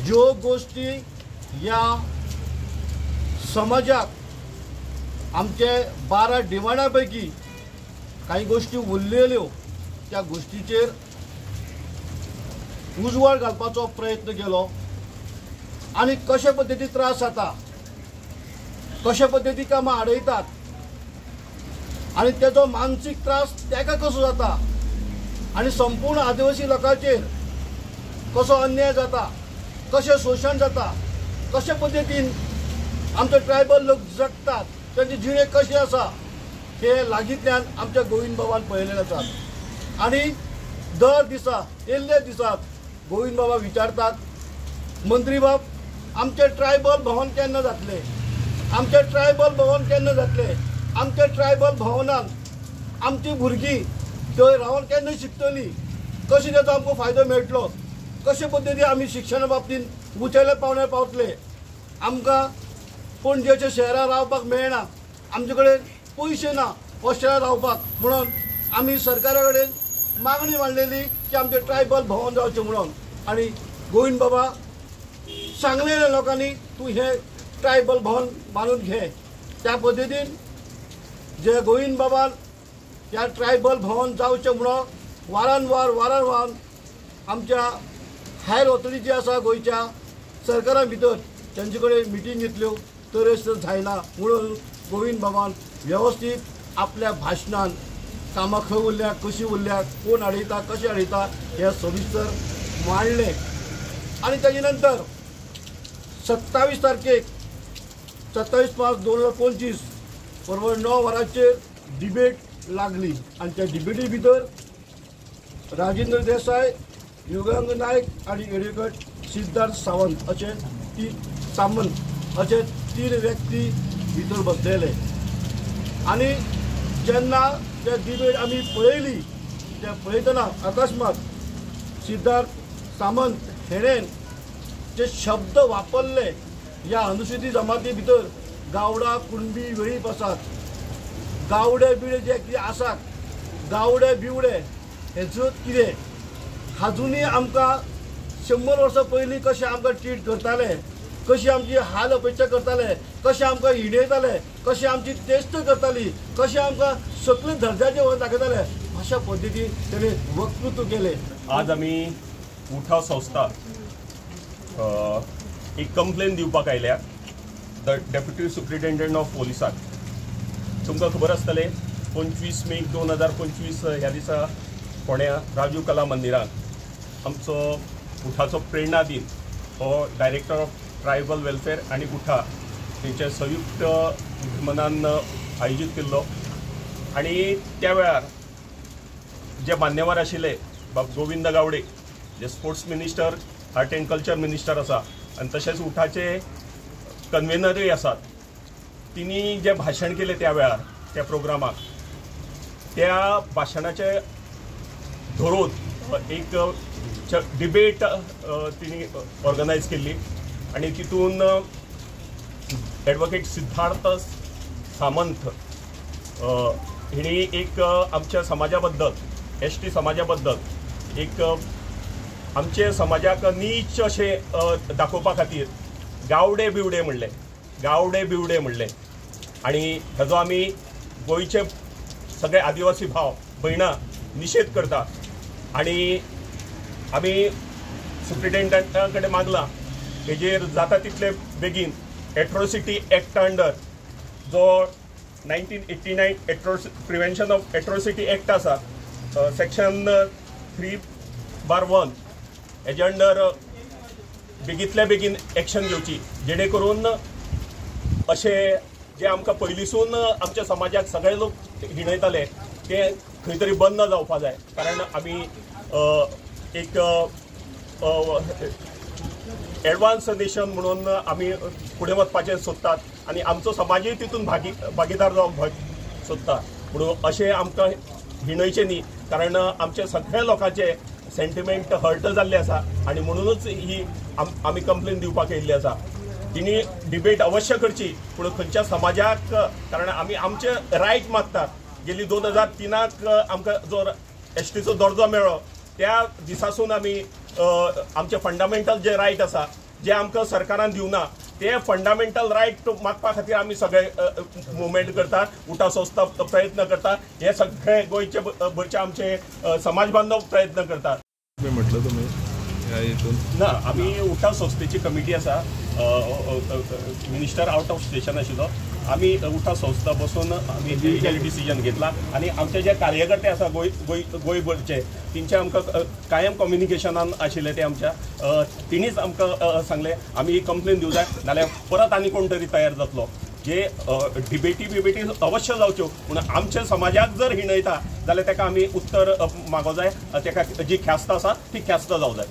ज्यो गोष्टी ह्या समाजाक आमचे 12 डिमांडा पैकी कांय गोष्टी उरलेल्यो त्या गोष्टीचेर उजवाड घालपाचो प्रयत्न केलो आनी कशे पद्दती त्रास जाता, कशे पद्दती कामां आडयतात आनी तेजो मानसीक त्रास तेका कसो जाता आनी संपूर्ण आदिवासी लोकांचेर कसो अन्याय जाता, कशें शोशण जाता, कशे पद्दतीन आमचे ट्रायबल लोक जगतात, तांची जिणे कशी आसा हे लागींतल्यान आमच्या गोविंद बाबान पळयलेलें आसा. आनी दर दिसा येल्ले दिसाक गोविंद बाबा विचारतात, मंत्री बाब आमचे ट्रायबल भवन केन्ना जातले, आमचे ट्रायबल भवन केन्ना जातले, आमच्या ट्रायबल भवनान आमची भुरगीं थंय रावन केन्ना शिकतली, कशें ताचो आमकां फायदो मेळटलो, कशे पद्दती आमी शिक्षणा बाबतींत उंचेल्या पावंड्यार पावतले. आमकां पणजेच्या शहरां रावपाक मेळना, आमचे कडेन पयशे ना हॉस्टेलां रावपाक, म्हणून आमी सरकारा कडेन मागणी मांडलेली की आमचें ट्रायबल भवन जावचें म्हणून. आनी गोविंद बाबा सांगलेले लोकांनी तूं हें ट्रायबल भवन बांदून घे. त्या पद्दतीन जे गोविंद बाबान ह्या ट्रायबल भवन जावचें म्हणून वारंवार वारंवार आमच्या हायर ऑथॉरिटी जी आसा गोंयच्या सरकारा भितर तांचे कडेन मिटींग घेतल्यो, तरच जायना म्हणून गोविंद बाबान वेवस्थीत आपल्या भाशणान कामां खंय उरल्या, कशी उरल्या, कोण हाडयता, कशें हाडयता हें सविस्तर मांडलें. आनी ताजे नंतर 27 तारखेक 27/5/2025 बरोबर 9 वरांचेर डिबेट लागली आनी त्या डिबेटी भितर राजेंद्र देसाय, युगांग नायक आनी एडवोकेट सिद्धार्थ सावंत अशे सामंत अशे 3 व्यक्ती भितर बसलेले. आनी जेन्ना ते डिबेट आमी पळयली ते पळयतना अकस्मात सिद्धार्थ सामंत हेणेन जे शब्द वापरले ह्या अनुसूचित जमाती भितर गावडा, कुणबी, वेळीप आसात, गावडे बिवडे जे कितें आसात, गावडे बिवडे हेचो कितें आजुनूय आमकां 100 वर्सां पयलीं कशें आमकां ट्रीट करताले, कशी आमची हाल अपेक्षा करताले, कशें आमकां हिणयताले, कशें आमची टेस्ट करताली, कशें आमकां सकले दर्जाचे व्हरून दाखयताले, अशा पद्दतीन तेणी वक्तृत्व केलें. आज आमी उठाव संस्था एक कंप्लेन दिवपाक आयल्या the deputy superintendent of पोलिसाक. तुमकां खबर आसतलें 25 मे 2025 ह्या दिसा फोंड्या राजू कला मंदिरांत आमचो उठाचो प्रेरणा दिन हो डायरेक्टर ऑफ ट्रायबल वेलफेअर आनी उठा हेंच्या संयुक्त विद्यमानान आयोजीत केल्लो. आनी त्या वेळार जे मान्यवर आशिल्ले बाब गोविंद गावडे जे sports minister, art and culture minister आसा आनी तशेंच उठाचे कन्वेनरूय आसात, तिणी जें भाशण केलें त्या वेळार त्या प्रोग्रामाक, त्या भाशणाचें धरून एक डिबेट तिणी ऑर्गनायज केल्ली आनी तितून एडवोकेट सिद्धार्थ सामंत हिणी एक आमच्या समाजा बद्दल, एस टी समाजा बद्दल एक आमचे समाजाक नीच अशें दाखोवपा खातीर गावडे बिवडे म्हणलें, गावडे बिवडे म्हणलें. आनी हेजो आमी गोंयचे सगळे आदिवासी भाव भयणां निशेध करता आनी आमी सुप्रिटेंडंटा कडेन मागलां हेजेर जाता तितले बेगीन एट्रोसिटी एक्ट अंडर जो 1989 प्रिवेंशन ऑफ एट्रोसिटी एक्ट आसा, सेक्शन 3/1 हेजे अंडर बेगींतल्या बेगीन एक्शन घेवची, जेणे करून अशें जे आमकां पयलींसून आमच्या समाजाक सगळे लोक हिणयताले ते खंय तरी बंद जावपा जाय. कारण आमी एक एडवान्स नेशन म्हणून आमी फुडें वचपाचें सोदतात आनी आमचो समाजूय तितून भागीदार जावंक सोदता, म्हणून अशें आमकां हिणयचें न्ही, कारण आमच्या सगळ्या लोकांचे सेंटिमेंट हर्ट जाल्ले आसा आनी म्हणूनच ही आमी कंप्लेन दिवपाक येयल्ली आसा. तिणी डिबेट अवश्य करची, पूण खंयच्या समाजाक, कारण आमी आमचे रायट मागतात. गेली 2003 आमकां जो एस टीचो दर्जो मेळ्ळो त्या दिसासून आमी आमचे फंडामेंटल जे रायट आसा जे आमकां सरकारान दिवना ते फंडामेंटल रायट मागपा खातीर आमी सगळे मुवमेंट करतात, उठा संस्था प्रयत्न करता. हे सगळे गोंयचे भरचे आमचे समाज बांधव प्रयत्न करतात. म्हटलं तुम्ही ना, आमी उठा संस्थेची कमिटी आसा. मिनिस्टर आउट ऑफ स्टेशन आशिल्लो, आमी उठा संस्था बसून आमी डिसिजन घेतला आनी आमचे जे कार्यकर्ते आसा गोंय गोंय गोंयभरचे तेंचे आमकां कायम कम्युनिकेशनान आशिल्ले ते आमच्या तिणीच आमकां सांगलें आमी ही कंप्लेन दिवं जाय, नाल्यार परत आनी कोण तरी तयार जातलो. जे डिबेटी बिबेटी अवश्य जावच्यो, पूण आमच्या समाजाक जर हिणयता जाल्यार ताका आमी उत्तर मागो जाय, ताका जी ख्यास्त आसा ती ख्यास्त जावं जाय.